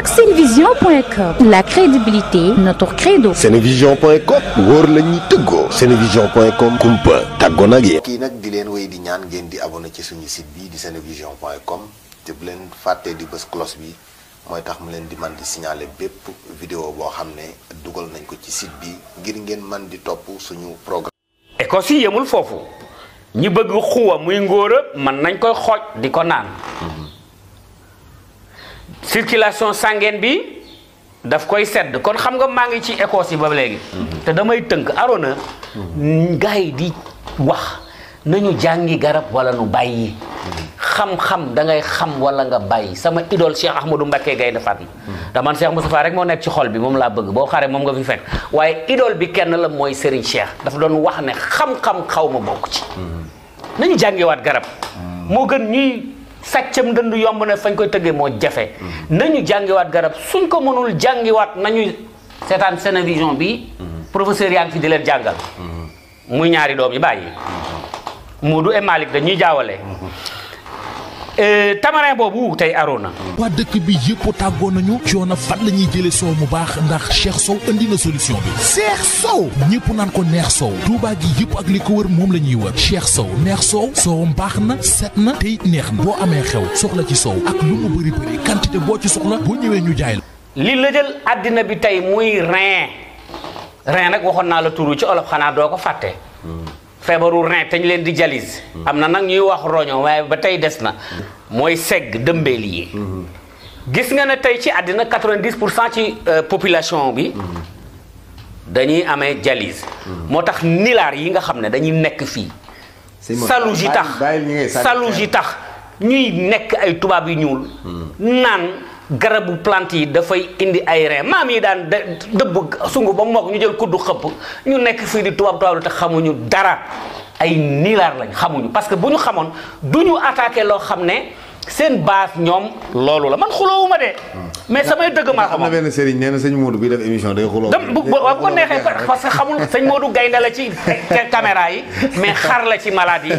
ak senevision.com, la crédibilité notre credo. senevision.com wóor la ñuy tëggoo. senevision.com kumpa tàggoo nag yéen. kii nag di leen wéy di ñaan ngeen di abonné ci suñu site bi di senevision.com te bu leen fàttee di bës cloche bi mooy tax mu leen di man di signaler bépp vidéo boo xam ne dugal nañ ko ci site bi ngir ngeen man di topp suñu programme. Écosse yi yemul foofu ñi bëgg xuwa muy ngóora man nañ koy xooj di ko naan circulation sanguine bi daf koy sedd kon xam nga maa ngi ci Écosse yi ba léegi te damay tënk Arona gars yi di wax nañu jàngi garab wala nu bàyyi xam-xam da ngay xam wala nga bàyyi sama idole Cheikh Ahmadou Mbacké Gaïndé Fatma da man Cheikh Moustapha rek moo nekk ci xol bi moom laa bëgg boo xaree moom nga fi fekk waaye idole bi kenn la mooy Serigne Cheikh dafa doon wax ne xam-xam xaw ma bokk ci nañu jàngiwaat garab moo gën ñuy sàccam dënd yomb na fañ koy tëggee moo jafe nañu jàngiwaat garab suñ ko mënul jàngiwaat nañu seetaan Senevision bi professeur yaa ngi fi di leen jàngal muy ñaari doom yi bàyyi Moodu et Malick dañuy jaawale tamarin boobu tey Arona waa dëkk bi yëpp tàggoo nañu coono fan la ñuy jëlee soow mu baax ndax Cheikh Sow indi na solution bi Cheikh Sow ñëpp naan ko neex soow Touba gi yëpp ak li ko wër moom la ñuy wër Cheikh Sow neex soow soowam baax na set na te it neex na boo amee xew soxla ci soow ak lu mu bëri bëri quantité boo ci soxla boo ñëwee ñu jaay la. li la jël àddina bi tey muy rein nag waxoon naa la turu ci olof xanaa doo ko fàtte feebaru rein te ñu leen di dialyse am na nag ñuy wax roño waaye ba tey des na mooy segg dëmbeel yi gis nga ne tey ci àddina 90% ci population bi dañuy amee dialyse moo tax nilaar yi nga xam ne dañuy nekk fii saluge yi tax ñuy nekk ay tubaab yu ñuul naan garabu plante yi dafay indi ay rein maam yi daan dëbb sungu ba mook ñu jël kuddu xëpp ñu nekk fii di tubaab te xamuñu dara ay nilaar lañ xamuñu parce que bu ñu xamoon du ñu attaqué loo xam ne seen base ñoom loolu la man xuloowuma de mais samay dëgg maa xam. am na benn sëriñ nee na sëñ Modou bi def émission day xuloo. bu ko neexee parce que xamul sëñ Modou gaynde la ci caméra yi mais xar la ci malade yi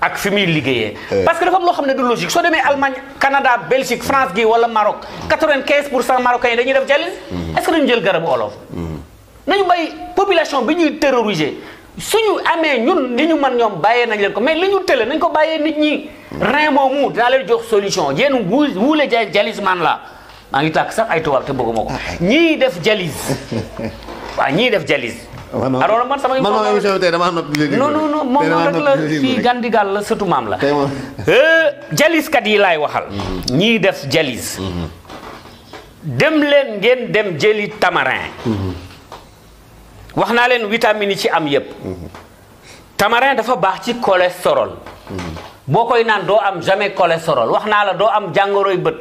ak fi muy liggéeyee. parce que dafa am loo xam ne du logique soo demee Allemagne Canada Belgique France gi wala Maroc 95% marocains yi dañuy def dialyse. est-ce que dañu jël garabu olof. nañu bay population bi ñuy terroriser suñu amee ñun li ñu mën ñoom bàyyee nañ leen ko mais li ñu tële nañ ko bàyyee nit ñi. rein moomu dinaa leen jox solution yéen wuule dialyse man la maa ngi tàkk sax ay tubaab te bëgguma ko ñii def dialyse waaw ñii def dialyse. alors man sama émission bi tey dama noppi léegi. non moom rek la fii gandigal la surtout maam la. dialyse kat yi laay waxal. ñii def dialyse. dem leen ngeen dem jëli tamarin. wax naa leen vitamines yi ci am yépp. tamarin dafa baax ci cholestérol. boo koy naan doo am jamais cholestérol wax naa la doo am jàngoroy bët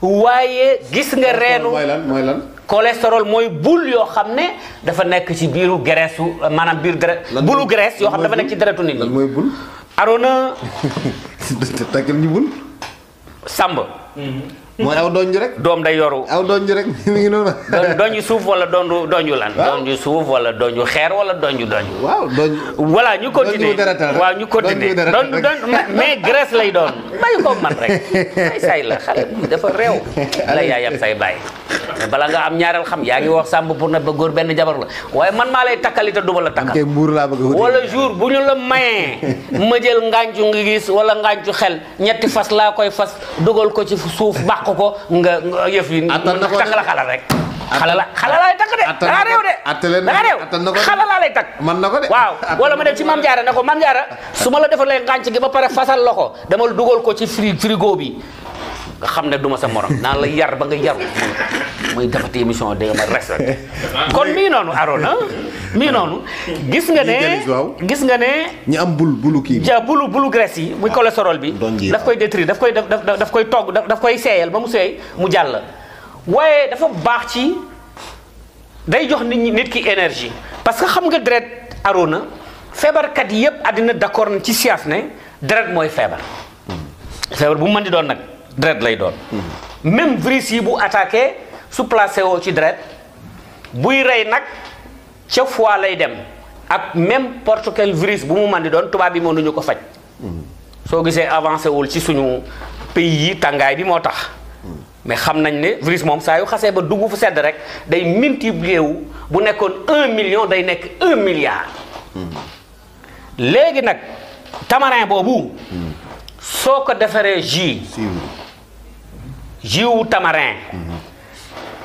waaye gis nga reenu mooy lan cholestérol mooy bul yoo xam ne dafa nekk ci biiru graisse maanaam biir deret bulu graisse yoo xam ne dafa nekk ci deretu nit ñi. lan mooy bul. Arona. takkal ñu bul. Samb. mooy aw doñ rek. doom day yoru. aw doñ rek mi ngi noonu. doñu suuf wala doñu lan. doñu suuf wala doñu xeer wala doñu. waaw doñ. voilà ñu continuer waaw ñu continuer doñ mais graisse lay doon bàyyi ko man rek say la xale bi dafa réew la yaayam say bàyyi mais bala nga am ñaareel xam yaa ngi wax sàmb pour na ba góor benn jabar la waaye man maa lay takkali te duma la takkal kay mbuur laa bëgg wala jour bu ñu la mayee ma jël ngàncu ngi gis wala ngàncu xel ñetti fas laa koy fas dugal ko ci suuf bàq ko nga yëf yi takk la xalal rek xala laay takk de danga réew de xala laa lay takk man na ko de waaw wala ma dem ci Mame Diarra ne ko Mame Diarra su ma la defalee ngànc gi ba pare fasal la ko dama dugal ko ci frigo bi nga xam ne duma sa morom naan la yar ba nga yaru muy defati émission dégg ma respecté kon mii noonu Arona mii noonu gis nga ne ñi am bulu kii bulu graisse yi muy cholestérol bi daf koy détruire daf koy togg daf koy seeyal ba mu seey mu jàll waaye dafa baax ci day jox nit ki énergie parce que xam nga deret Arona feebarkat yi yëpp àddina d'accord na ci science ne deret mooy feebar bu mu mën di doon nag deret lay doon même virus yi bu attaqué su placé woo ci deret buy rey nag ca foie lay dem ak même n'importe quel virus bu mu mën di doon tubaab bi mënuñu ko faj soo gisee avancé wul ci suñu pays yi tàngaay bi moo tax mais xam nañ ne virus moom saa yu xasee ba dugg fu sedd rek day multiplier wu bu nekkoon 1 million day nekk 1 milliard. léegi nag tamarin boobu soo ko defaree jus wu tamarin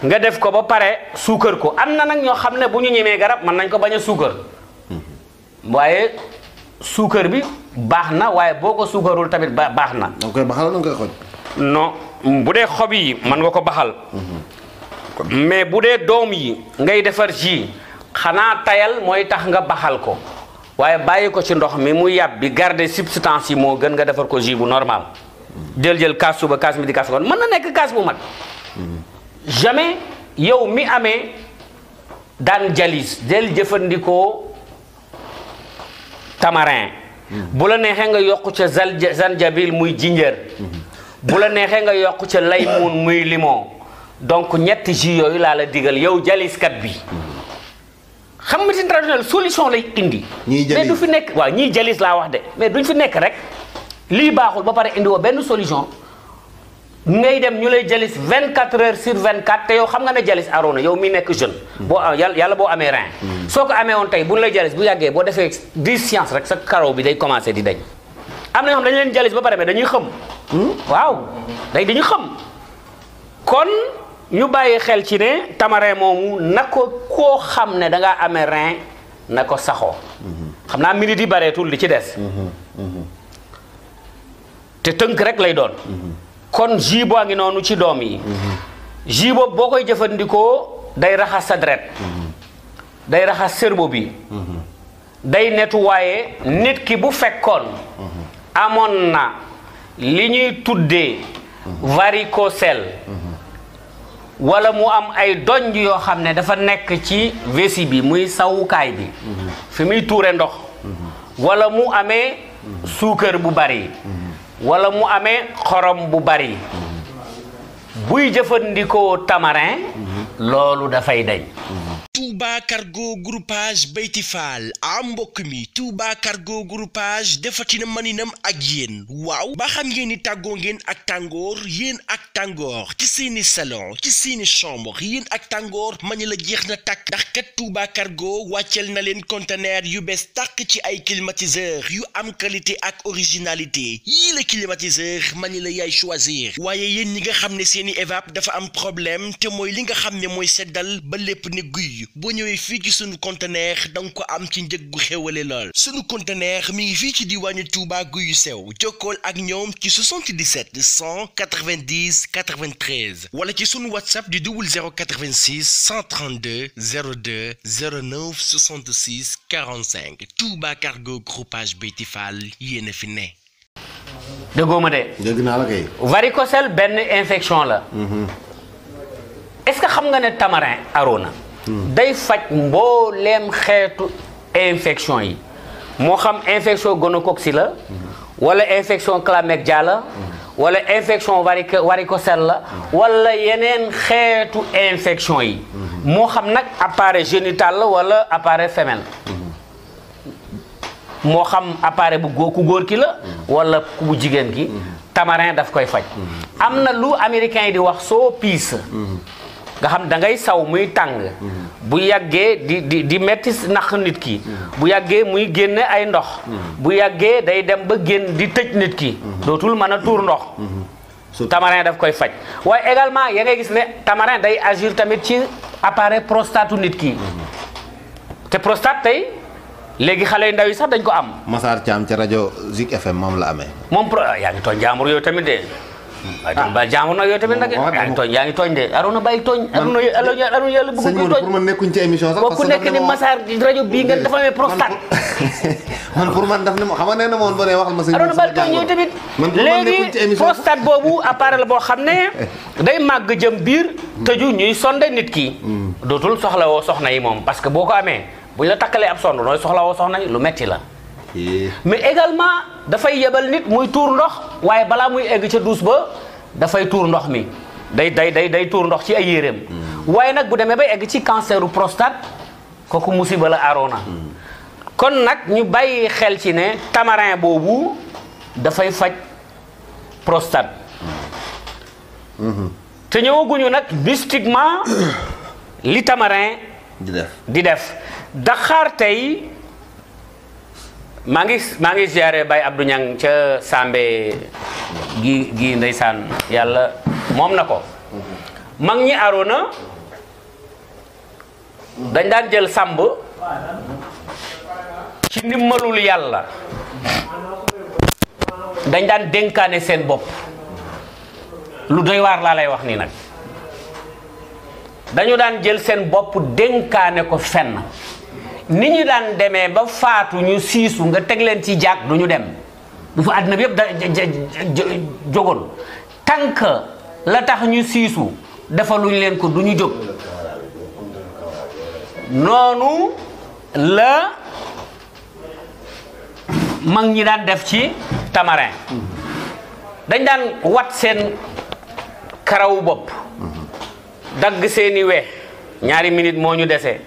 nga def ko ba pare suukar ko am na nag ñoo xam ne bu ñu ñemee garab mën nañ ko bañ a suukar waaye suukar bi baax na waaye boo ko suukarul tamit baax na. da nga koy baxal da nga koy xoj. non bu dee xob yi mën nga ko baxal. mais bu dee doom yi ngay defar jus xanaa tayal mooy tax nga baxal ko waaye bàyyi ko ci ndox mi mu yàb bi garder substance yi moo gën nga defar ko jus bu normal. jël kaas suba kaas midi kaas ngoon mën na nekk kaas bu mag. jamais yow mi amee daan jalis del jëfandikoo tamarin. bu la neexee nga yokk ca zanjabil muy jinjër. bu la neexee nga yokk ca laymuun muy limon. donc ñetti jus yooyu laa la digal yow jaliskat bi. xam nga médecine traditionnelle solution lay indi. mais du fi nekk waaw ñiy jalis laa wax de mais duñ fi nekk rek lii baaxul ba pare indi woo benn solution ngay dem ñu lay jalis 24 heures sur 24 te yow xam nga ne jalis Arona yow mi nekk jeune. boo yàlla boo amee rein. soo ko amee woon tey bu ñu lay jalis bu yàggee boo defee 10 séances rek sa karaw bi day commencé di dañ. am na ñoo xam dañu leen jalis ba pare mais dañuy xëm. waaw dañuy xëm kon. ñu bàyyi xel ci ne tamarin moomu na ko koo xam ne da ngaa amee rein na ko saxoo. xam naa minute yi bareetul li ci des. te tënk rek lay doon. kon jus boo ngi noonu ci doom yi. jus boobu boo koy jëfandikoo day raxas sa deret. day raxas cerveau bi. day nettoyer nit ki bu fekkoon. amoon na li ñuy tuddee varicocèle. wala mu am ay donj yoo xam ne dafa nekk ci vessie bi muy sawukaay bi fi muy tuure ndox wala mu amee suukar bu bari wala mu amee xorom bu bari buy jëfandikoo tamarin loolu dafay dañ. Touba Cargo groupage Beyti Fall am mbokk mi Touba Cargo groupage defatina maninam ak yéen waaw ba xam ngeen ni tàggoo ngeen ak tàngoor yéen ak tàngoor ci seeni salon ci seeni chambre yéen ak tàngoor mani la jeex na tàkk ndax kat Touba Cargo wàccel na leen conteneur yu bees tàkk ci ay climatiseur yu am qualité ak originalité yii la climatiseur mani la yaay choisir waaye yéen ñi nga xam ne seeni évap dafa am problème te mooy li nga xam ne mooy seddal ba lépp ne guy boo ñëwee fii ci sunu conteneur danga ko am ci njëg gu xewale lool sunu conteneur mi ngi fii ci diwaanu Touba Guy yu sew jokkool ak ñoom ci 77 190 93 wala ci sunu whatsapp di 0086 132 02 09 66 45 Touba Cargo groupage Beyti Fall yéen a fi ne. dëggoo ma de. dégg naa la kay. varicocèle benn infection la. est-ce que xam nga ne tamarin Arona. day faj mbooleem xeetu infection yi moo xam infection gonocoque la wala infection chlamydia la wala infection varicocèle la wala yeneen xeetu infection yi moo xam nag appareil génital la wala appareil femelle moo xam appareil bu ku góor ki la wala ku bu jigéen ki tamarin daf koy faj am na lu américain yi di wax soo piis nga xam da ngay saw muy tàng bu yàggee di metti nax nit ki bu yàggee muy génne ay ndox bu yàggee day dem ba génn di tëj nit ki dootul mën a tuur ndox tamarin daf koy faj waaye également ya ngay gis ne tamarin day agir tamit ci appareil prostate nit ki te prostate tey léegi xale yu ndaw yi sax dañ ko am. Massar Thiam ca rajo Zik FM moom la amee. moom yaa ngi tooñ jaamur yooyu tamit de. ba jaamur nag yooyu tamit nag yaa ngi tooñ de Arona bàyyi tooñ. Arona yàlla bëgg kuy tooñ. pour man nekkuñ ci émission sax. ku nekk ni Massar rajo bii nga dafa amee prostate. man pour man daf ne ma xam nga nee na ma woon ba ne waxal ma. Arona bàyyi tooñ yooyu tamit. léegi prostate boobu appareil la boo xam ne day màgg jëm biir tëju ñuy sonde nit ki. dootul soxla woo soxna yi moom parce que boo ko amee bu ñu la takkalee ab sonde nooy soxla woo soxna yi lu metti la. mais également dafay yebal nit muy tuur ndox waaye balaa muy egg ca douche ba dafay tuur ndox mi day tuur ndox ci ay yéreem waaye nag bu demee bay egg ci canceru prostate kooku musiba la Arona kon nag ñu bàyyi xel ci ne tamarin boobu dafay faj prostate te ñëwaguñu nag mystiquement li Tamarin di def Dakar tey maa ngi ziare Baye Abdou Niang ca Sambe gi ndeysaan yàlla moom na ko mag ñi Arona dañ daan jël sàmb ci ndimbalul yàlla dañ daan dénkaane seen bopp lu doy waar laa lay wax nii nag dañu daan jël seen bopp dénkaane ko fenn ni ñu daan demee ba faatu ñu siisu nga teg leen ci jàkk du ñu dem bu fa àddina bi yëpp jógoon tànk la tax ñu siisu defaluñ leen ko du ñu jóg noonu la mag ñi daan def ci Tamarin dañ daan wat seen karawu bopp dagg seeni we ñaari minute moo ñu dese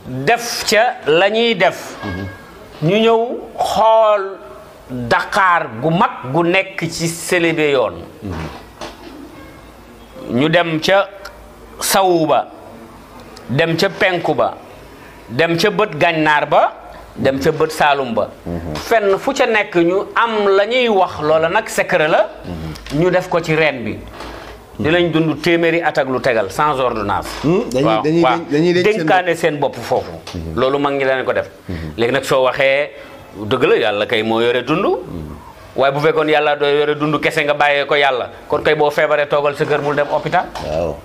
def ca la ñuy def ñu ñëw xool Dakar gu mag gu nekk ci Selebe yoon ñu dem ca sawu ba dem ca penku ba dem ca bët gànnaar ba dem ca bët saalum ba fenn fu ca nekk ñu am la ñuy wax loola nag secret la ñu def ko ci reen bi dinañ dund téeméeri at ak lu tegal sans ordonnance waaw dénkaane seen bopp foofu loolu mag ñi danañ ko def léegi nag soo waxee dëgg la yàlla kay moo yore dund waaye bu fekkoon yàlla doo yore dund kese nga bàyyee ko yàlla kon kay boo feebaree toogal sa kër bul dem hôpital waaw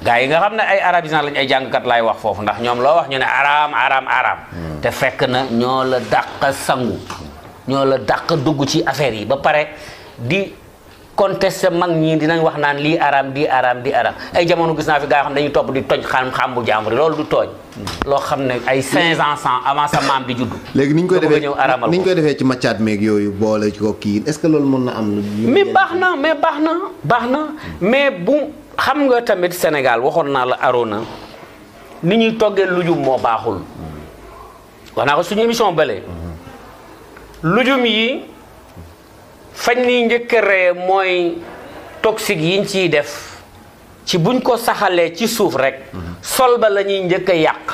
gaa yi nga xam ne ay arabisant lañ ay jàngkat laay wax foofu ndax ñoom loo wax ñu ne araam te fekk na ñoo la dàq sangu ñoo la dàq dugg ci affaire yi ba pare di contesté mag ñi dinañ wax naan lii araam di araam ay jamono gis naa fi gaa yoo xam ne dañuy topp di toj xam bu jàmbur loolu du tooñ loo xam ne ay 500 ans avant sa maam di judd léegi ni ñu koy defee ci maccaat meeg yooyu boole ci ko kii est-ce que loolu mën na am mais baax na mais bu xam nga tamit Sénégal waxoon naa la Arona ni ñuy toggee lujum moo baaxul wax naa ko suñu émission bële lujum yi fañ ni njëkk a ree mooy toxique yiñ ciy def ci buñ ko saxalee ci suuf rek sol ba la ñuy njëkk a yàq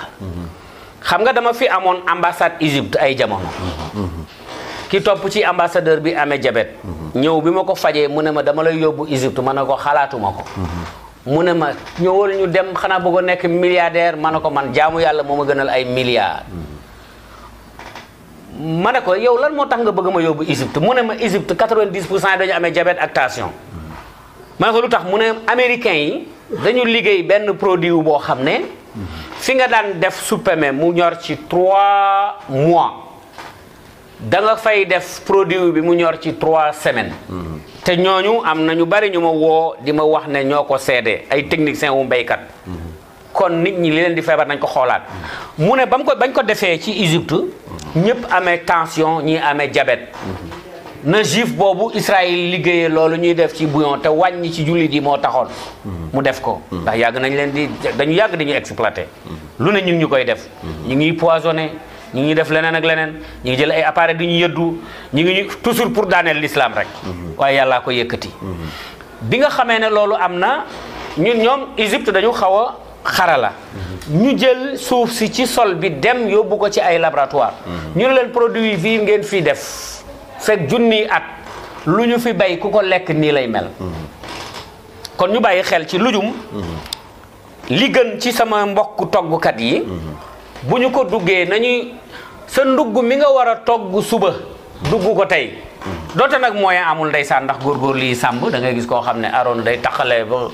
xam nga dama fi amoon ambassade Égypte ay jamono ki topp ci ambassadeur bi amee jabet ñëw bi ma ko fajee mu ne ma dama lay yóbbu Égypte ma ne ko xalaatuma ko mu ne ma ñëwal ñu dem xanaa bëgg a nekk milliardaire ma ne ko man jaamu yàlla moo ma gënal ay milliards ma ne ko yow lan moo tax nga bëgg ma yóbbu Égypte mu ne ma Égypte 90% dañu amee diabète ak tension ma ne ko lu tax mu ne américains yi dañu liggéey benn produit boo xam ne fi nga daan def suppame mu ñor ci 3 mois da nga fay def produit bi mu ñor ci 3 semaines te ñooñu am na ñu bari ñu ma woo di ma wax ne ñoo ko seede ay techniciens wu mbéykat kon nit ñi li leen di feebar nañ ko xoolaat mu ne bañ ko defee ci Égypte ñëpp amee tension ñii amee diabète na juif boobu Israël liggéeyee loolu ñuy def ci bouillon te wàññi ci jullit yi moo taxoon mu def ko ndax yàgg nañ leen dañu yàgg dañuy exploité lu ne ñu ngi ñu koy def ñu ngi poisonné ñu ngi def leneen ak leneen ñu ngi jël ay appareil di ñu yëddu ñu ngi toujours pour daaneel l'islam rek waaye yàllaa ko yëkkati bi nga xamee ne loolu am na ñoom Égypte dañu xaw a xarala ñu jël suuf si ci sol bi dem yóbbu ko ci ay laboratoire ñu ne leen produit fii ngeen fii def fekk junniy at lu ñu fi bay ku ko lekk nii lay mel kon ñu bàyyi xel ci lujum li gën ci sama mbokk toggkat yi bu ñu ko duggee nañuy sa ndugg mi nga war a togg suba dugg ko tey doote nag moyen amul ndeysaan ndax góorgóor lii sàmb da ngay gis koo xam ne Arona day taxalee ba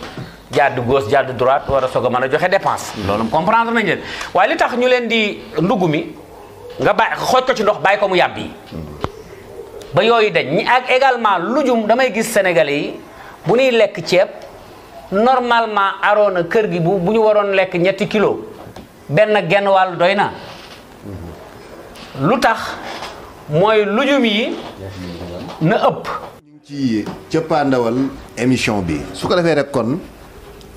jàdd gauche jàdd droite war a soog a mën a joxe dépense loolu comprendre nañ leen waaye li tax ñu leen di ndugg mi nga bàyyi xooj ko ci ndox bàyyi ko mu yàbbi ba yooyu dañ ñi ak également lujum damay gis sénégalais yi bu ñuy lekk ceeb normalement Arona kër gi bu ñu waroon lekk 3 kilos benn genn wàll doy na lu tax mooy lujum yi na ëpp. ñu ngi ci cëppaandawal émission bi su ko defee rek kon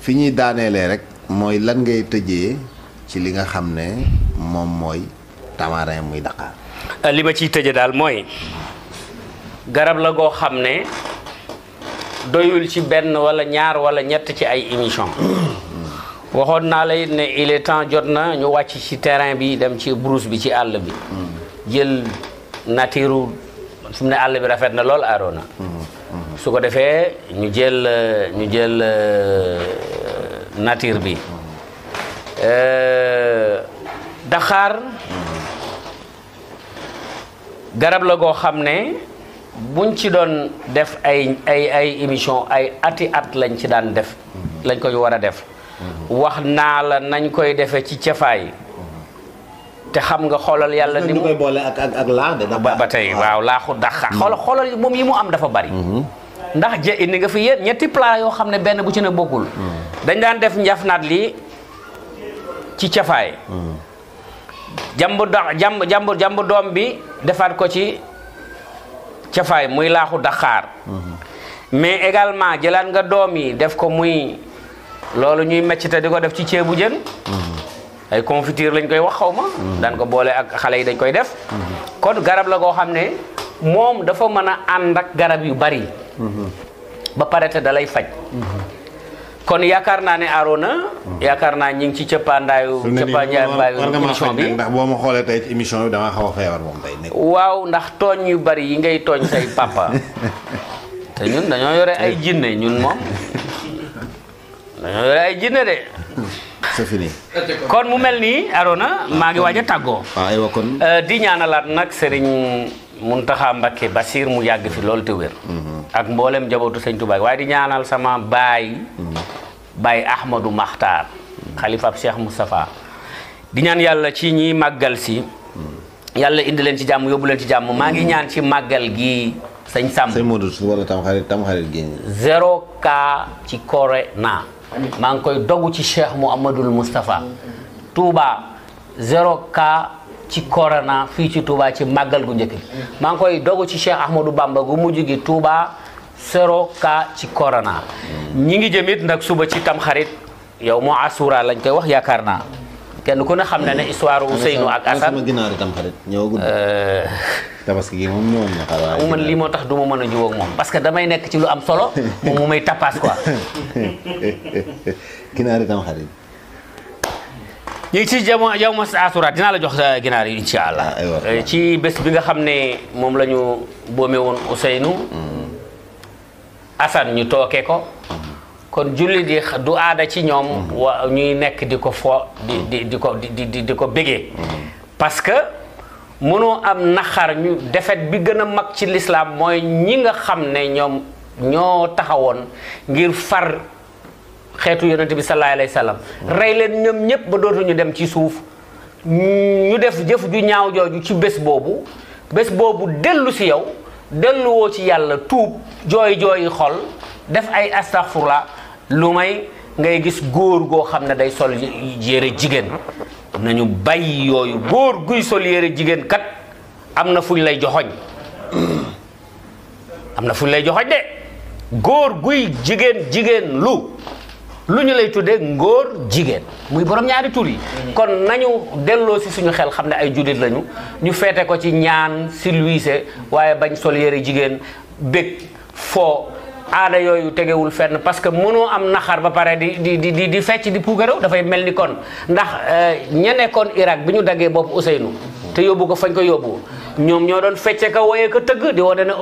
fi ñuy daaneelee rek mooy lan ngay tëjee ci li nga xam ne moom mooy Tamarin muy Dakar. li ma ciy tëjee daal mooy garab la goo xam ne doyul ci benn wala ñaar wala ñett ci ay émission waxoon naa la it ne il est temps jot na ñu wàcc ci terrain bi dem ci brousse bi ci àll bi jël nature fi mu ne àll bi rafet na lool Arona su ko defee ñu jël nature bi Daxaar garab la goo xam ne buñ ci doon def ay émission ay ati at lañ ci daan def lañ koy war a def wax naa la nañ koy defee ci cafaay te xam nga xoolal yàlla ni mu koy boole ak laax de ba tey waaw laaxu Daxaar xoolal moom yi mu am dafa bari ndax indi nga fi yéen ñetti plat yoo xam ne benn bu ci ne bokkul dañ daan def njafnaat li ci cafaay jambu doom bi defaat ko ci cafaay muy laaxu Daxaar mais également jëlaat nga doom yi def ko muy loolu ñuy meccite di ko def ci ceebu jën ay confiture lañ koy wax xaw ma daan ko boole ak xale yi dañ koy def kon garab la goo xam ne moom dafa mën a ànd ak garab yu bari ba pare te da lay faj kon yaakaar naa ne Arona yaakaar naa ñi ngi ci cëppaandaayu émission bi ndax boo ma xoolee tey ci émission bi dama xaw a feebar moom tey nekk waaw ndax tooñ yu bari yi ngay tooñ say papa te ñun dañoo yore ay jinne ñun moom dañoo yore ay jinne de c'est fini kon mu mel nii Arona maa ngi waaj a tàggoo aywa kon di ñaanalaat nag Serigne Mountakha Mbacké Bassir mu yàgg fi loolu te wér ak mboolem njabootu Sëñ Tuubaa waaye di ñaanal sama baay Ahmadou Makhtar xalifaab Cheikh Moustapha di ñaan yàlla ci ñi màggal si yàlla indi leen ci jàmm yóbbu leen ci jàmm maa ngi ñaan ci màggal gi sëñ Samb sëñ Modou su wala tamxarit gi 0 cas ci corona maa ngi koy dogu ci Cheikh Mouhamadoul Moustapha Touba 0 cas ci corona fii ci Touba ci màggal gu njëkk maa ngi koy dogu ci Cheikh Ahmadou Bamba gu mujj gi Touba 0 cas ci corona ñi ngi jëmit nag suba ci tamxarit yow moo asura lañ koy wax yaakaar naa kenn ku ne xam na ne histoire Ousseynou ak Assane sama ginaari tamxarit ñëwagul tabaski gi moom ñëwoon na xaar man lii moo tax du ma mën a jiw ak moom parce que damay nekk ci lu am solo moom mu may tapas quoi ginaari tamxarit ñu ngi ci jamono yow ma asura dinaa la jox ginaar yi incha allah ci bés bi nga xam ne moom la ñu boome woon Ousseynou Assane ñu tooke ko kon julli di du aada ci ñoom wa ñuy nekk di ko fo di ko bégee parce que mënoo am naxar ñu defet bi gën a mag ci lislaam mooy ñi nga xam ne ñoom ñoo taxawoon ngir far xeetu yonente bi sallallahu alayhi wa sallam rey leen ñoom ñëpp ba dootuñu dem ci suuf ñu def jëf ju ñaaw jooju ci bés boobu dellu si yow delluwoo ci yàlla tuub jooyi xol def ay astaghfirullah lu may ngay gis góor goo xam ne day sol yére jigéen nañu bàyyi yooyu góor guy sol yére jigéen kat am na fuñ lay joxoñ de góor guy jigéen lu ñu lay tuddee ngóor jigéen muy borom ñaari tur yi kon nañu delloo si suñu xel xam ne ay jullit lañu ñu feete ko ci ñaan si luise waaye bañ sol yére jigéen bég foo aada yooyu tegewul fenn parce que mënoo am naxar ba pare di fecc di puugarew dafay mel ni kon ndax ña nekkoon Irak bi ñu daggee bopp Ousseynou te yóbbu ko fañ ko yóbbu ñoom ñoo doon fecce ka woyee ko tëgg di wane ne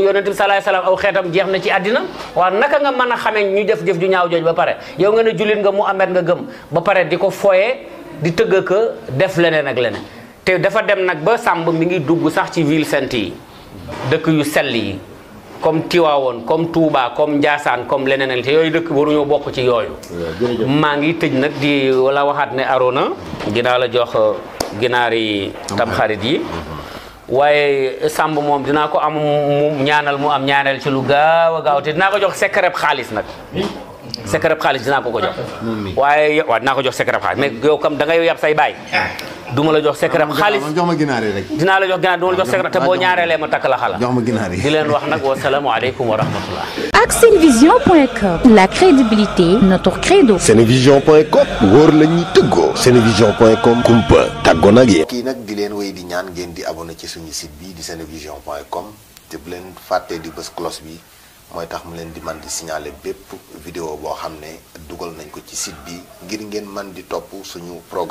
yonent bi salaay salaam aw xeetam jeex na ci àddina waaw naka nga mën a xamee ñu def jëf ju ñaaw jooj ba pare yow nga ne jullit nga Muhammad nga gëm ba pare di ko foyee di tëgg ka def leneen ak leneen te dafa dem nag ba Samb mi ngi dugg sax ci ville sainte yi dëkk yu sell yi comme Tiwaawoon comme Touba comme Ndiassane comme leneen te yooyu dëkk waruñoo bokk ci yooyu maa ngi tëj nag di wala waxaat ne Arona dinaa la jox ginaari tamxarit yi waaye Samb moom dinaa ko am mu ñaanal mu am ñaanal ci lu gaaw a gaaw te dinaa ko jox secret xaalis nag secret xaalis dinaa ko jox waaye waaw dinaa ko jox secret xaalis mais yow kam da ngay yab say baay duma la jox secret xaalis jox ma ginaar yi rek dinaa la jox ginaar duma la jox secret te boo ñaareelee ma takk la xala jox ma ginaar yi di leen wax nag wasalaamu aleykum wa rahmatullah ak Senevision.com la crédibilité notre credo. Senevision.com wóor la ñuy tëggoo. Senevision.com kumpa tàggoo nag yéen. kii nag di leen wéy di ñaan ngeen di abonné ci suñu site bi di Senevision.com te bu leen fàttee di bës cloche bi mooy tax mu leen di man di signaler bépp vidéo boo xam ne dugal nañ ko ci site bi ngir ngeen man di topp suñu programme